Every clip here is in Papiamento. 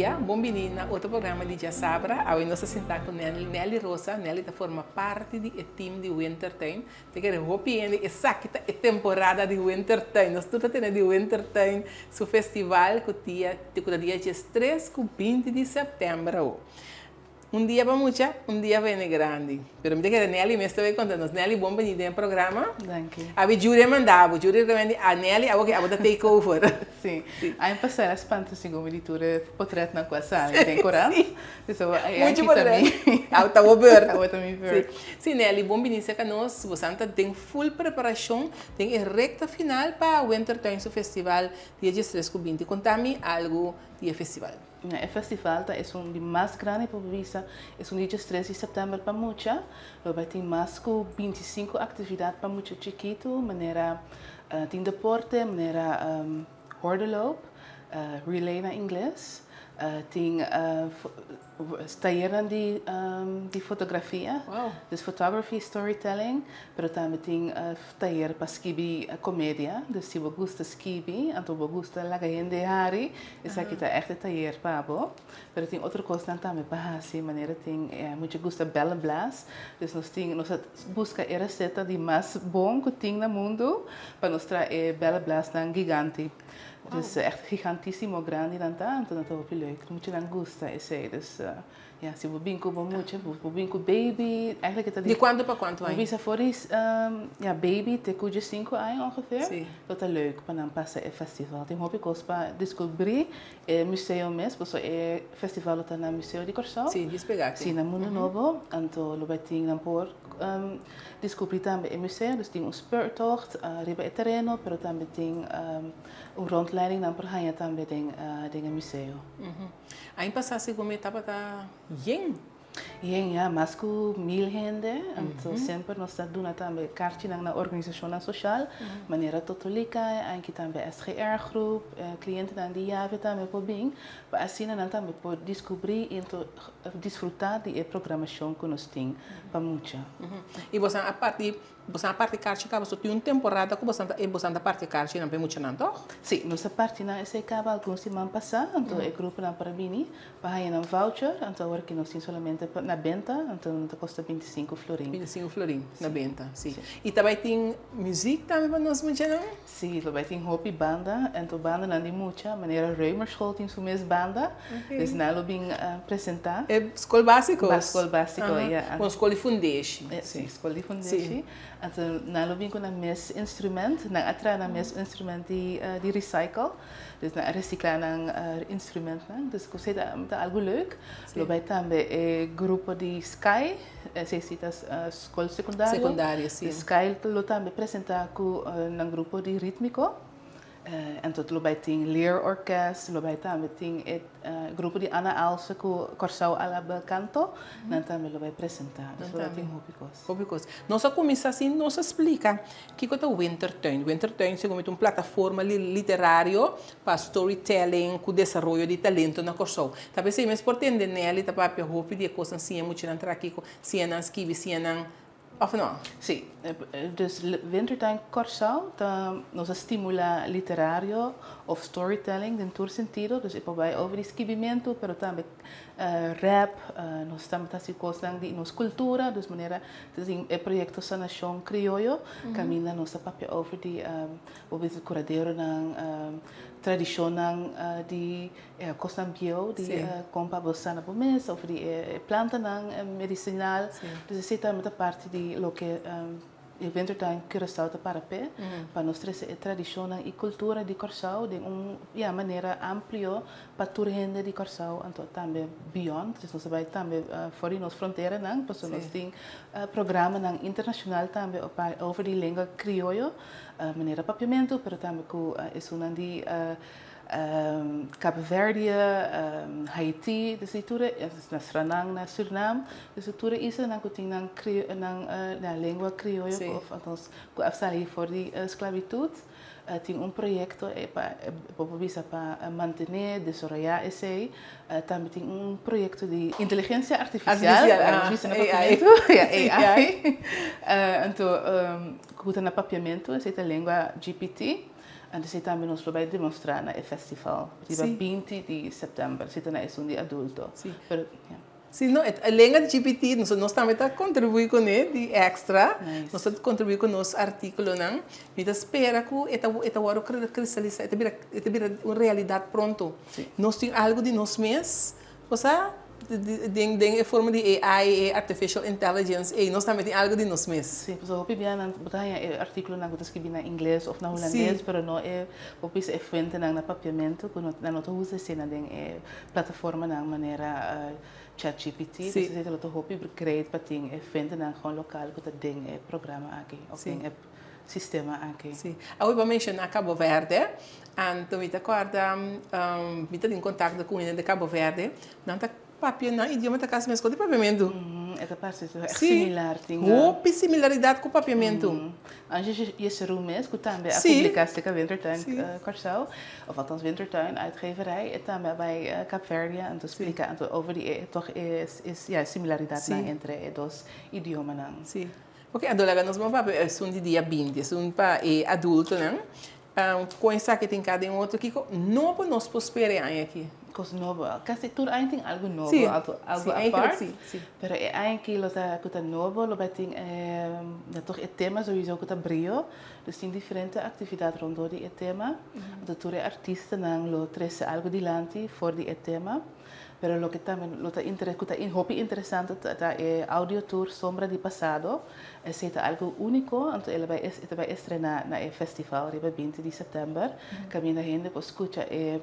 dia, bon bini na otro programa di Djasabra. Awe nos ta sinta ku Nelly, Nelly Rosa. Nelly ta forma parti di e team di Wintertuin. Ta kere hopi hende esaki ta e temporada di Wintertuin. Nos tur ta tene di Wintertuin su festival ku dia ku ta dia diestres ku binti di sèptèmber awo. Un dia pa mucha, un dia pa hende grandi. Pero mi ta kere Nelly mes ta bay konta nos. Nelly, bon bini den e programa. Danki. Abi Judy a manda bo. Judy rekomendi a Nelly, abo ke abo ta take over. Si. Aña pasá el a spanta segun mi di tur e potretnan ku a sali den korant. Si. So, e Muchu aki ta potret. mi. Abo ta bo beurt. Abo ta mi beurt. Si. Si Nelly, bon bini serka nos. Bosan ta den full preparashon den e rekta final pa Wintertuin su festival dia diestres ku binti. Konta mi algu di e festival. E festival ta esun di mas grandi pa bisa, esun di diestres di sèptèmber pa mucha. Lo bai tin mas ku bintisinku aktividat pa mucha chikitu, manera tin deporte, manera hordeloop, relay na ingles, tin Tayernan di di fotografia, dus photography, storytelling, pero tambe tin tayer pa skibi komedia, dus si bo gusta skibi anto bo gusta laga hende hari, esaki ta ègt e tayer pa bo. Pero tin otro kosnan tambe pa hasi, manera tin mucha gusta bèllenblas, dus nos tin nos a buska e reseta di mas bon ku tin na mundu pa nos traha e bèllenblasnan giganti. Dus echt gigantisimo grandi nan ta, anto nan ta hopi leuk. Muchanan gusta esei, dus ya, si bo bin ku bo mucha, bo bin ku baby, eigenlijk e ta di. Di kuantu pa kuantu aña? Bo bisa for di ya baby te ku diesinku aña ongeveer. Si. Lo ta leuk pa nan pasa e festival. Tin hopi kos pa diskubrí e museo mes, pasobra e festival lo ta na Museo di Kòrsou. Si, djis pegá aki. Si, na Mundu Nobo, anto lo bai tin nan por Descubrí tambe e museo, dus tin un speurtocht riba e tereno, pero tambe tin un rondleiding nan por haña tambe den den e museo. Aña pasá segun mi tabata yen. Yen, ya, mas ku mil hende. Anto semper nos ta duna tambe karchinan na organisashonnan soshal, manera Totolika, anki tambe SGR Groep, klientenan di Yave tambe por bin, pa asina nan tambe por descubrí i disfrutá di e programashon ku nos tin pa mucha. I bosan a parti, bosan a parti karchi kaba? So tin un temporada ku bosan ta, bosan ta parti karchinan pa e muchanan, tòg? Sí, nos a parti nan esei kaba algun siman pasá, anto e gruponan por a bini pa haña nan voucher, anto awor ki nos tin solamente na benta, anto nan ta kosta bintisinku florin. Bintisinku florin na benta, sí. I ta bai tin muzik tambe pa nos muchanan? Sí, lo bai tin hopi banda, anto bandanan di mucha, manera Römerschool tin su mes banda, dus nan lo bin presentá. E skol básiko? Ba skol básiko, ya. Bon, skol di fundeshi. Sí, skol di fundeshi. Anto nan lo bin ku nan mes instrument, nan a traha nan mes instrument di di recycle, dus nan a resiklá nan instrumentnan, dus ku esei ta algu leuk. Lo bai tambe e grupo di Sky. Esei si ta skol sekundario. Sekundario, si. Sky lo tambe presentá ku nan grupo di rítmiko. Anto lo bai tin leerorkest, lo bai tambe tin e grupo di Anna Aalse ku Kòrsou a la bel canto. Nan tambe lo bai presentá. Dus lo bai tin hopi kos. Hopi kos. Nos a kuminsá sin nos a splika kiko ta Wintertuin. Wintertuin segun mi ta un plataforma literario pa storytelling ku desaroyo di talento na Kòrsou. Ta p'esei mes por tende Nelly ta papia hopi di e kosnan siña muchanan traha kiko, siña nan skibi, siña nan òf no? Sí, dus Wintertuin Kòrsou ta nos a stimulá literario òf storytelling den tur sentido, dus e por bai over di skibimentu pero tambe rap, nos tambe ta hasi kosnan di nos kultura, dus manera ta tin e proyekto Sanashon Krioyo kaminda nos ta papia over di bo bisa kuraderonan, tradishonnan di kosnan bieu di kon pa bo sana bo mes of di e plantanan medisinal. Dus esei tambe ta parti di loke e Wintertuin Curaçao ta para p'e, pa nos trese e tradishonnan i kultura di Kòrsou den un ya manera amplio pa tur hende di Kòrsou anto tambe beyond. Dus nos ta bai tambe for di nos fronteranan pasobra nos tin programanan internashonal tambe over di lengua krioyo. Manera papiamentu, pero tambe ku esunnan di Cabo Verde, Haiti, dus di tur e, na Sranan, na Surinam, dus di tur e islanan ku tin nan nan lengua krioyo of althans ku a sali for di sklabitut, tin un proyekto pa bo por bisa pa mantené, desaroyá esei. Tambe tin un proyekto di inteligensia artifisial, AI, AI, anto. Ku ta na papiamentu, esei ta lengua GPT. Anto esei tambe nos lo bai demostrá na e festival riba 20 di sèptèmber, esei ta na esun di adulto. Pero, ya. Sí, no, e lenga di GPT, nos, nos tambe ta kontribuí kuné di èkstra. Nos ta kontribuí ku nos artíkulonan. Mi ta spera ku e ta, e ta wòrdu kristalisá, e ta bira, e ta bira un realidat pronto. Nos tin algu di nos mes, bo sa, den, den e forma di AI, e artificial intelligence ei, nos tambe tin algu di nos mes. Sí, pasobra hopi bia nan, bo ta haña e artíkulonan ku ta skibí na ingles òf na hulandes, pero no e, bo bisa e fuentenan na papiamentu ku no, nan no ta usa esei den e Plataformanan manera ChatGPT, dus esei ta lo ta hopi great pa tin e fuentenan gewoon lokal ku ta den e programa aki òf den e sistema aki. Sí. Awe bo a menshoná Cabo Verde, anto mi ta kòrda mi ta tin kontakto ku hende di Cabo Verde, nan ta papia nan idioma ta kasi meskos di papiamentu. E ta parse echt similar. Sí, hopi similaridat ku papiamentu. Ange Jesseroe mes, ku tambe a publiká Seka Wintertuin Kòrsou, òf althans Wintertuin Uitgeverij, e tambe a bai Kaapverdië anto splika anto over di e tòg e ya e similaridatnan entre e dos idiomanan. Sí. Oke, anto laga nos bon papia esun di dia 20, esun pa e adultonan. Kon esaki tin kada den otro? Kiko nobo nos por spera e aña aki? Kos nobo. Kasi tur aña tin algu nobo, algu apart. Pero e aña aki lo ta ku ta nobo, lo bai tin e toch e tema souiso ku ta brio. Dus tin diferente aktividat rondó di e tema. Anto tur e artistanan lo trese algu dilanti for di e tema. Pero loke tambe lo ta inter ku ta hopi interesante ta e audio tour Sombra di Pasado. Esei ta algu úniko, anto el a bai e ta bai estrená na e festival riba 20 di sèptèmber, kaminda hende por skucha e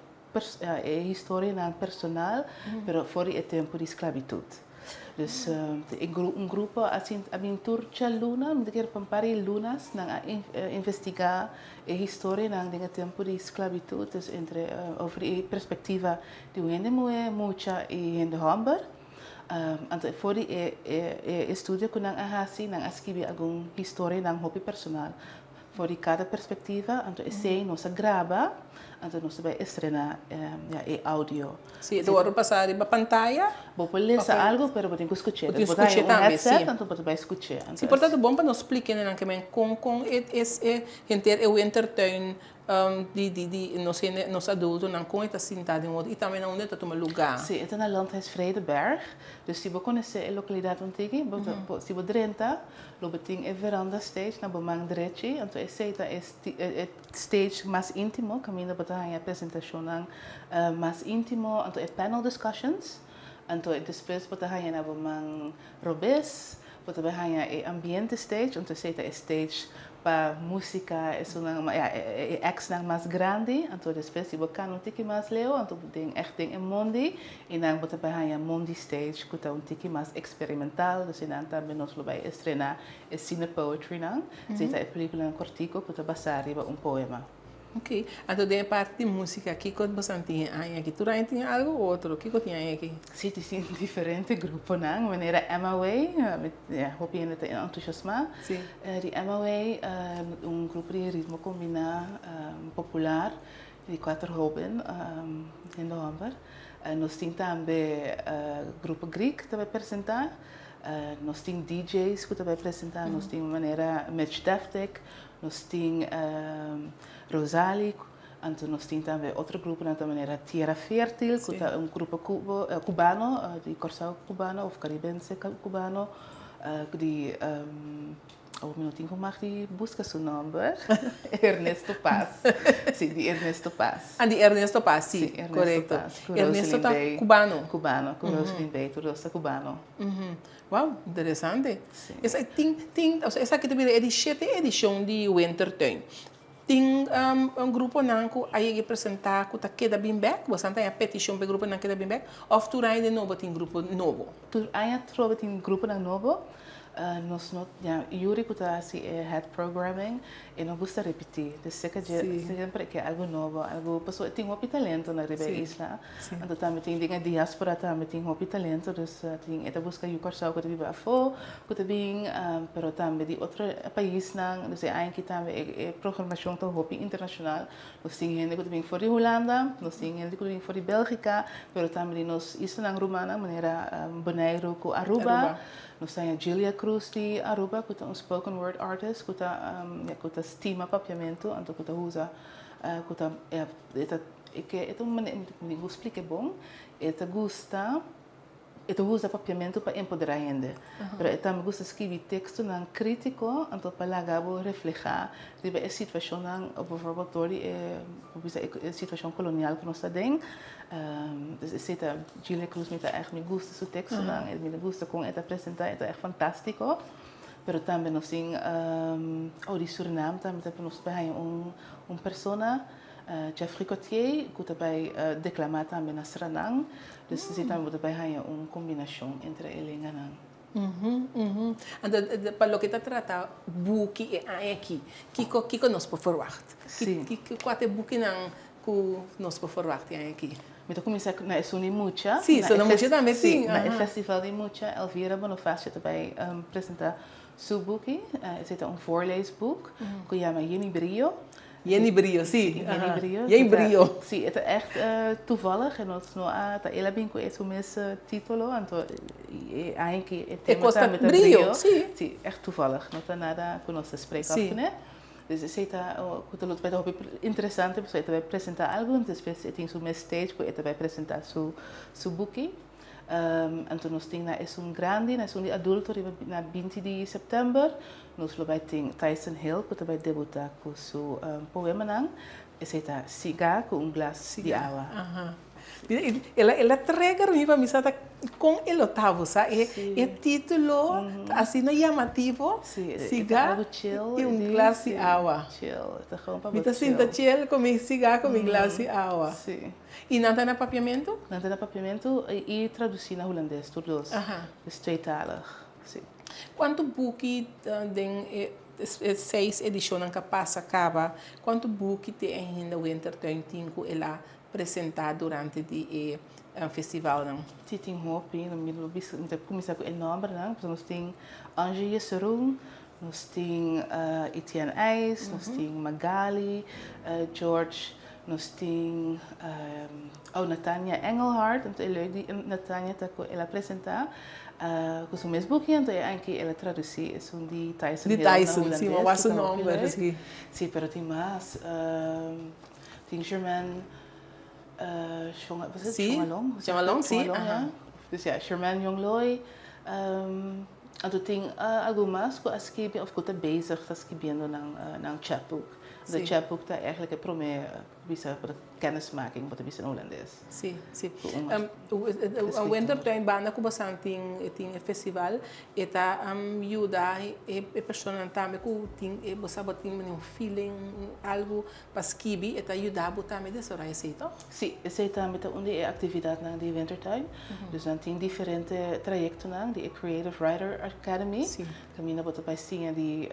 e historianan personal, pero for di e tempu di sklabitut. Dus e un grupo a sinti a bin tur djaluna, mi ta kere pa un par di lunas nan a investigá e historianan den e tempu di sklabitut, dus entre over di e perspektiva di un hende muhé, mucha i hende hòmber. Anto for di e e estudio ku nan a hasi, nan a skibi algun historianan hopi personal for di kada perspektiva. Anto esei nos a graba, anto nos ta bai estrená ya e audio. Sí, e ta wòrdu pasá riba pantaya? Bo por lesa algu, pero bo tin ku skuch'é. Bo tin ku skuch'é tambe, sí. Bo ta haña un headset, anto bo ta bai skuch'é. Sí, por tanto bon pa nos splika nan ke men kon kon e e henter e wintertuin Di di di nos hende, nos adultonan, kon e ta sinta den otro i tambe na unda e ta tuma lugá. Sí, e ta na Landhuis Vredenberg. Dus si bo konosé e lokalidat un tiki, bo ta bo si bo drenta, lo bo tin e veranda stage na bo man drechi. Anto esei ta e e stage mas íntimo kaminda bo ta haña presentashonnan mas íntimo, anto e panel discussions. Anto despues bo ta haña na bo man robes, bo ta bai haña e ambiente stage, anto esei ta e stage pa músika, esunnan, ya, e actsnan mas grandi. Anto despues si bo kana un tiki mas leu, anto den ègt den e mondi, i nan bo ta bai haña mondi stage ku ta un tiki mas eksperimental. Dus einan tambe nos lo bai estrená e cine poetrynan, esei ta e pelíkulanan kòrtiku ku ta basá riba un poema. Ok, anto den e parti di musica kico bosan tin e aña aki? Tur aña tin algo u otro? Kico tin aña aki? Si, tin diferente gruponan, manera Emma-Way, ya hopi hende ta entusiasma. Si. Di Emma-Way, un grupo di ritmo combina popular di cuater hoben, hende homber. Nos tin tambe grupo Greek ta bay presenta, nos tin DJ's cu ta bay presenta, nos tin manera Mitch Deftic, Nos tin Rosali, anto nos tin tambe otro gruponan ta manera Tierra Fértil, ku ta un grupo kubo, kubano, di Kòrsou kubano òf karibense kubano, di oh mi no tin ku mag di buska su nòmber, Ernesto Paz, si di Ernesto Paz. Ah di Ernesto Paz, si, korekto. Ernesto ta kubano? Kubano, ku Roselyn Bay, tur dos ta kubano. Wow, interesante. Sí. Esaki tin, tin, o sea, esaki ta bira e di shete edishon di Wintertuin. Tin um, un gruponan ku a yega presentá ku ta keda bin bèk? Boso ta haña petishon pa e gruponan keda bin bèk? Òf tur aña di nobo tin grupo nobo? Tur aña atrobe tin gruponan nobo. Nos no, ya, Yuri ku ta hasi e head programming, e no gusta ripití. Dus seka dje, semper e ke algu nobo, algu, pasobra e tin hopi talento na riba e isla. Anto tambe tin den e diaspora tambe tin hopi talento, dus tin e ta buska yu Kòrsou ku ta biba afó, ku ta bin, pero tambe di otro paisnan. Dus e aña aki tambe e programashon ta hopi internashonal. Nos tin hende ku ta bin for di Hulanda, nos tin hende ku ta bin for di Bèlgika, pero tambe di nos islanan rumannan manera Boneiru ku Aruba. Nos ta haña Julia Cruz di Aruba ku ta un spoken word artist ku ta ya ku ta stima papiamentu anto ku ta usa ku ta e ta e ke e ta un manera mi ku splika e bon e ta gusta e ta usa papiamentu pa empoderá hende pero e tambe gusta skibi tekstonan kritiko anto pa laga bo reflehá riba e situashonnan bijvoorbeeld dor di e bo bisa e situashon kolonial ku nos ta den. Dus esei ta Julia Cruz mi ta ègt mi gusta su tekstonan mi ta gusta kon e ta presentá e ta ègt fantástiko pero tambe nos tin oh di Surinam tambe ta nos ta bai haña un un persona Jeffrey Cottier ku ta bai deklamá tambe na Sranan dus esei tambe bo ta bai haña un kombinashon entre e lenganan. Anto pa loke ta trata buki e aña aki kiko kiko nos por ferwagt? Kua ta e bukinan Ku nos por forwachti aña aki. Mi ta kuminsá na esun di mucha. Sí, esun di mucha tambe tin. Sí, na e festival di mucha Elvira Bonifacio ta bai presentá su buki. Esei ta un voorleesboek ku yama Yen i Brio. Yen i Brio, sí. Yen i Brio. Yen i Brio. Sí, e ta ègt toevallig. E nos no a, ta el a bin ku e su mes título, anto e aña aki e tema tambe ta brio. Sí. Sí, ègt toevallig. No ta nada ku nos ta spreek òf kuné. Dus esei ta ku ta lo ta hopi interesante pasobra e ta bai presentá algu en despues e tin su mes stage ku e ta bai presentá su su buki. Anto nos tin na esun grandi, na esun di adulto riba na binti di sèptèmber nos lo bai tin Tyson Hill ku ta bai debutá ku su poemanan. Esei ta Sigá ku un glas di awa. El a trigger mi pa mi sa ta kon e lo ta bo sa e e titulo ta asina yamativo siga i un glas di awa mi ta sinta chill ku mi siga ku mi glas di awa i nan ta na papiamentu? Nan ta na papiamentu i tradusi na hulandes tur dos dus tweetalig si. Kuantu buki den e seis edishonnan ka pasa kaba kuantu buki te ainda Wintertuin tin ku el a presentá durante di e festivalnan? Sí, tin hopi. Mi lo bisa, mi ta kuminsá ku e nòmbernan. Pasobra nos tin Ange Jessurun, nos tin Etienne IJs, nos tin Magali George, nos tin oh Nathania Engelhardt. Anto e leuk di Nathania ta ku el a presentá ku su mes buki, anto e anki el a tradusí esun di Tyson Di Hill na Tyson, sí, hulandes, mi a wak ku su ta hopi nòmber, leuk. sí. Sí, pero tin mas. Tin Sherman Sí, Sherman sí, aha. Dus ja, Sherman Jongloy. Anto tin algun mas ku a skibi òf ku ta bezig ta skibiendo nan nan chapbook. De chapbook ta eigenlijk e promé bisa kennismaking bo ta bisa na hulandes. Sí, sí. Wintertuin banda ku bosan tin tin e festival e ta yuda e personanan tambe ku tin e bo sa bo tin un feeling algu Pa skibi e ta yuda bo tambe desaroya esei to? Sí, esei tambe ta un di e aktividatnan di Wintertuin. Dus nan tin diferente trayektonan di e Creative Writer Academy. Kaminda bo ta bai siña di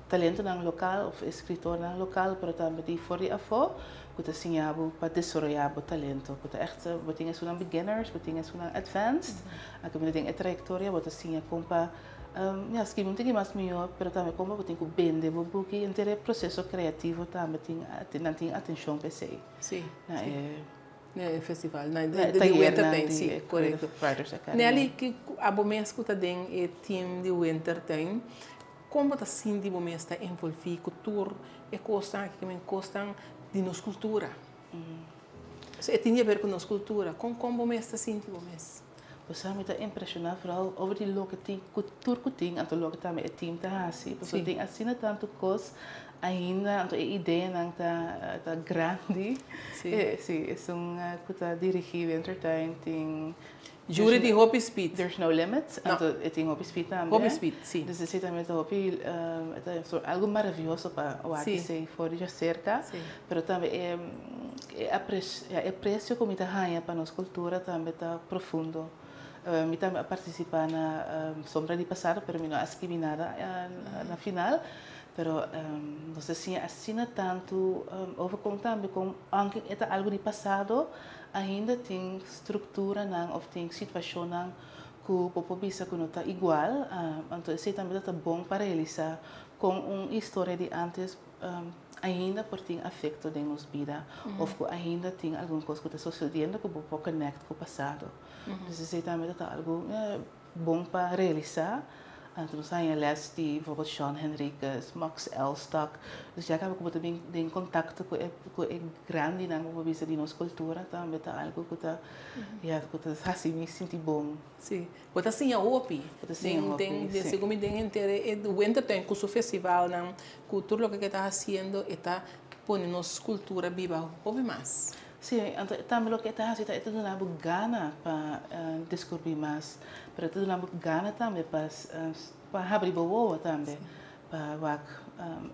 talentonan lokal òf eskritornan lokal, pero tambe di for di afó ku ta siña bo pa desaroyá bo talento. Ku ta ègt, bo tin esunnan beginners, bo tin esunnan advanced. A kaminda den e trayektoria bo ta siña kon pa Ya, skibi un tiki mas mihó, pero tambe kon bo tin ku bende bo buki, henter e proseso kreativo tambe tin, nan tin atenshon pa esei. Sí, Na e. Na e festival, na e tayernan di Korekto. Writers Academy. Nelly, abo mes ku ta den e team di Wintertuin, kon bo ta sinti bo mes ta envolví ku tur e kosnan aki, e kosnan di nos kultura? So e tin di haber ku nos kultura, kon kon bo mes ta sinti bo mes? Pasobra mi ta impreshoná vooral over di loke tin ku tur ku tin anto loke tambe e team ta hasi pasobra tin asina tantu kos ainda anto e ideanan ta ta grandi si esun ku ta dirigí Wintertuin tin Jury tin hopi speed. There's no limit anto e tin hopi speed tambe hopi speed si dus esei tambe ta hopi ta algu maravioso pa wak esei for di djaserka pero tambe e E aprecio cu mi ta haña pa nos cultura tambe ta profundo. Mi tambe a participa na Sombra di Pasado, pero mi no a scribi nada na final. Pero nos ta siña asina tanto over con tambe con aunke e ta algo di pasado, ainda tin structuranan of tin situacionnan cu bo por bisa cu no ta igual. Anto esey tambe ta bon pa realisa con un historia di antes ainda por tin afecto den nos bida of cu ainda tin algun cos cu ta sucediendo cu bo por connect cu pasado. Dus esey tambe ta algo. bon pa realisá. Anto nos a haña les di bijvoorbeeld Sean Henriquez, Max Elstak. Dus ya kaba ku bo ta bin den kontakto ku e ku e grandinan ku bo bisa di nos kultura tambe ta algu ku ta ya ku ta hasi mi sinti bon. Sí, bo ta siña hopi. Bo ta siña hopi, Den sí. Segun mi den henter e Wintertuin ku su festivalnan, ku tur loke ku e ta hasiendo e ta pone nos kultura biba hopi mas. Sí, anto tambe loke e ta hasi ta e ta duna bo gana pa descubrí mas, pero e ta duna bo gana tambe pa pa habri bo wowo tambe, pa wak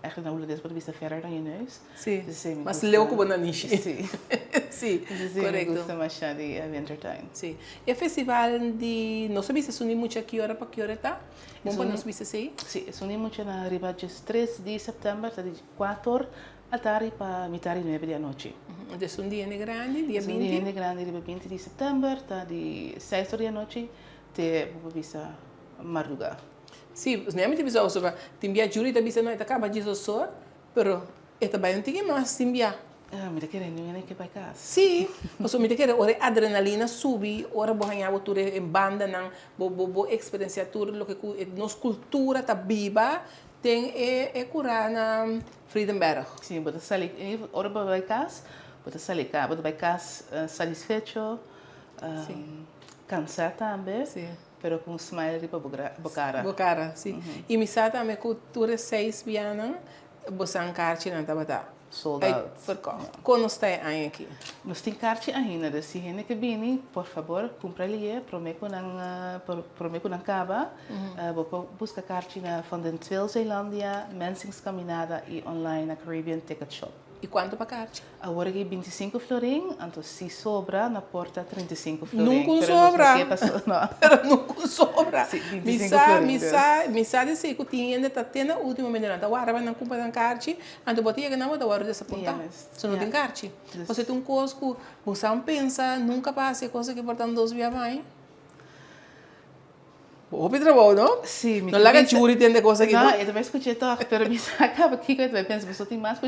eigenlijk na hulandes bo ta bisa verder dan je neus. Sí, Esei mi mas gusta. leu ku bo nanishi. Sí. Sí, Esei mi korekto. gusta masha di e Wintertuin. Sí. E festival di nos a bisa esun di mucha ki ora pa ki ora e ta? Bon pa Esun nos bisa esei? Sí, esun di mucha na riba diestres di sèptèmber ta di kuator Atari pa mitar di nuebe di anochi. Entonces un dia hende grandi, dia Un dia binti? hende grandi riba binti di september ta di seis or di anochi te bo por bisa marduga. Si, ne mi ta bisa pasobra tin bia Julie ta bisa no e ta kaba djis osor, pero e ta bai un tiki mas tin bia. Ah, mi ta kere niun hende ke bai kas. Si, pasobra mi ta kere ora e adrenalina subi, ora bo haña bo tur e bandanan, bo bo bo eksperensia tur loke ku nos kultura ta biba den e e kura na Friedenberg. Si, bo ta sali, ora bo bai kas, bo ta sali ka, bo ta bai kas satisfecho, kansá tambe, pero ku un smile riba bo kara. Bo kara, si. I mi sa tambe ku tur e seis bianan bo san karchinan tabata Sold out. Uitverkocht. Kon nos ta e aña aki? Nos tin karchi ainda, dus si hende ke bini, por fabor kumpra lié promé ku nan promé ku nan kaba. Bo por buska karchi na Van den Tweel Zeelandia, Mensing's Caminada i online na Caribbean Ticket Shop. I kuantu pa karchi? Awor aki bintisinku florin, anto si sobra na porta trintisinku florin. Nunca un Pero nos no sobra. ke paso, no. Pero nunca un sobra. Si, Mi bintisinku sa, florin mi dus. sa, mi sa di si ku tin hende ta te na ultimo momento nan ta warda pa nan kumpra nan karchi, anto bo ta yega nan bo ta wòrdu desapuntá. Yes, So no ya. tin karchi. Dus. Pasobra ta un kos ku bo sa pensa nunca pa hasi e kos aki por tan dos bia bai. Hopi trabou, no? Sí, mi No ta laga bisa. Jury tende kos aki, No, no? e ta bai skuch'é tòg, pero mi sa kaba kiko e ta bai pensa. Boso tin mas ku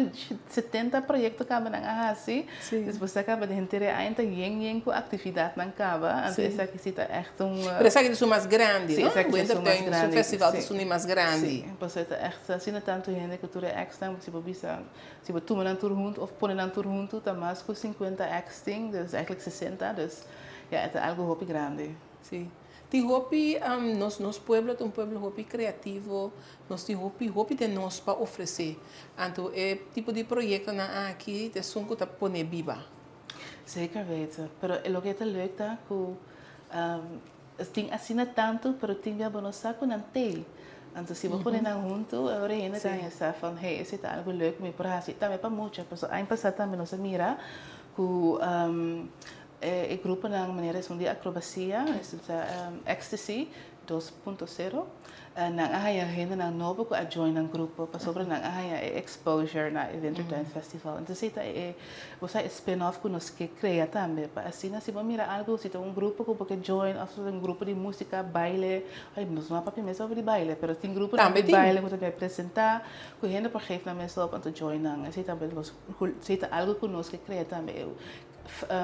setenta proyekto kaba nan a hasi. Sí. Dus boso a kaba di henter e aña ta yen yen ku aktividatnan kaba. Anto Sí. esaki sí ta ègt un. Pero esaki ta esun mas grandi, Sí, no? esaki ta esun mas Wintertuin, su grandi. festival ta Sí. esun di mas grandi. Sí, pasobra e ta ègt asina tantu hende ku tur e èksnan, si bo bisa, si bo tuma nan tur huntu òf pone nan tur huntu ta mas ku sinkuenta èks tin, dus ègentlik sesenta, dus ya e ta algu hopi grandi. Sí. Tin hopi, nos nos pueblo ta un pueblo hopi creativo, nos tin hopi hopi den nos pa ofrece. Anto e tipo di proyectonan aki ta esun cu ta pone biba. Zeker weten, pero e loke ta leuk ta cu tin asina tanto pero tin bia bo no sa cu nan tei. Anto si bo pone nan hunto e ora hende ta haña sa van hey esei ta algo leuk cu mi por haci. Tambe pa mucha, pasobra aña pasa tambe nos a mira cu E gruponan manera esun di acrobacia, esun ta Ecstasy dos punto sero, nan a haña hendenan nobo ku a join nan grupo pasobra nan a haña e exposure na e Wintertuin Festival. Entonces esei ta e bo sa e spin off ku nos ke krea tambe pa asina si bo mira algu si ta un grupo ku bo ke join òf si ta un grupo di músika, baile, ay nos no a papia mes over di baile pero tin gruponan di baile ku ta bai presentá ku hende por geef nan mes op anto join nan. Esei tambe nos esei ta algu ku nos ke krea tambe.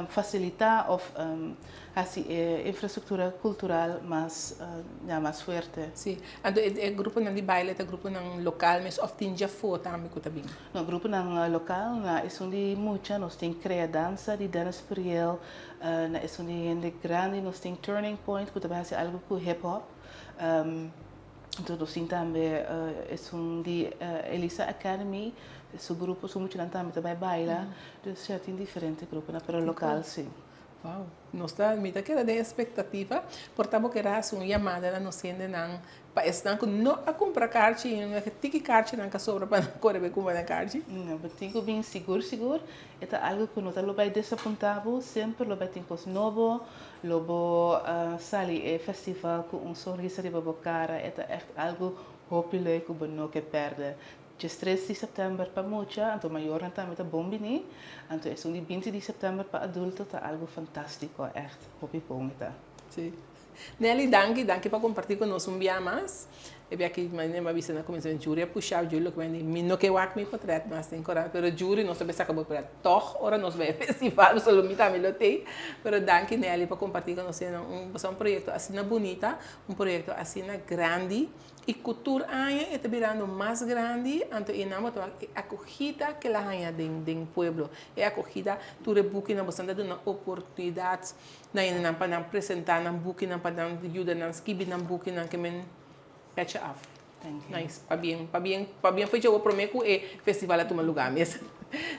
Fasilitá òf hasi e infrastruktura kultural mas, ya, mas fuerte. Sí. Anto e gruponan di baile ta gruponan lokal mes òf tin djafó tambe ku ta bin? No, gruponan lokal. Na esun di mucha nos tin Crea Danza di Dennis Puriel. Na esun di hende grandi nos tin Turning Point ku ta bai hasi algu ku hip hop. Anto nos tin tambe esun di Elisa Academy, su grupo, su muchanan tambe ta bai baila. Dus ya tin diferente gruponan, pero local si. Wow, nos ta, mi ta keda den expectativa. Por ta bo kere hasi un yamada na nos hendenan pa esnan ku no a kumpra karchi i no e tiki karchinan ka sobra pa nan kore bai kumpra nan karchi. No, bo tin ku bin sigur sigur. E ta algu ku no ta lo bai desapuntá bo, semper lo bai tin kos nobo. Lo bo sali e festival ku un sonrisa riba bo kara, e ta ègt algu hopi leuk ku bo no ke pèrdè. Diestres di sèptèmber pa mucha, anto mayornan tambe ta bon bini, anto esun di binti di sèptèmber pa adulto ta algu fantástiko, ègt hopi bon e ta. Sí. Nelly, danki, danki pa kompartí ku nos un bia mas. E bia aki manera mi a bisa na kuminsamentu Jury a pusha Jury loke mi a di mi no ke wak mi potret mas den korant pero Jury nos ta bay saka bo potret tog ora nos bay e festival pasobra lo mi tambe lo tei pero danki Nelly pa komparti ku nos un pasobra un proyekto asina bunita un proyekto asina grandi i ku tur aña e ta birando mas grandi anto e nan bo ta wak e akogida ke la haña den den pueblo e akogida tur e bukinan boso ta duna oportunidat Na hendenan pa nan presentá nan bukinan, pa nan yuda nan skibi nan bukinan ke men pècha af. Thank you. Nice. Pabien, pabien, pabien fo'i djawo promé ku e festival a tuma lugá mes.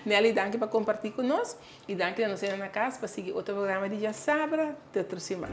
Nelly, danki pa kompartí ku nos i danki na nos hende na kas pa sigui otro programa di Djasabra te otro siman.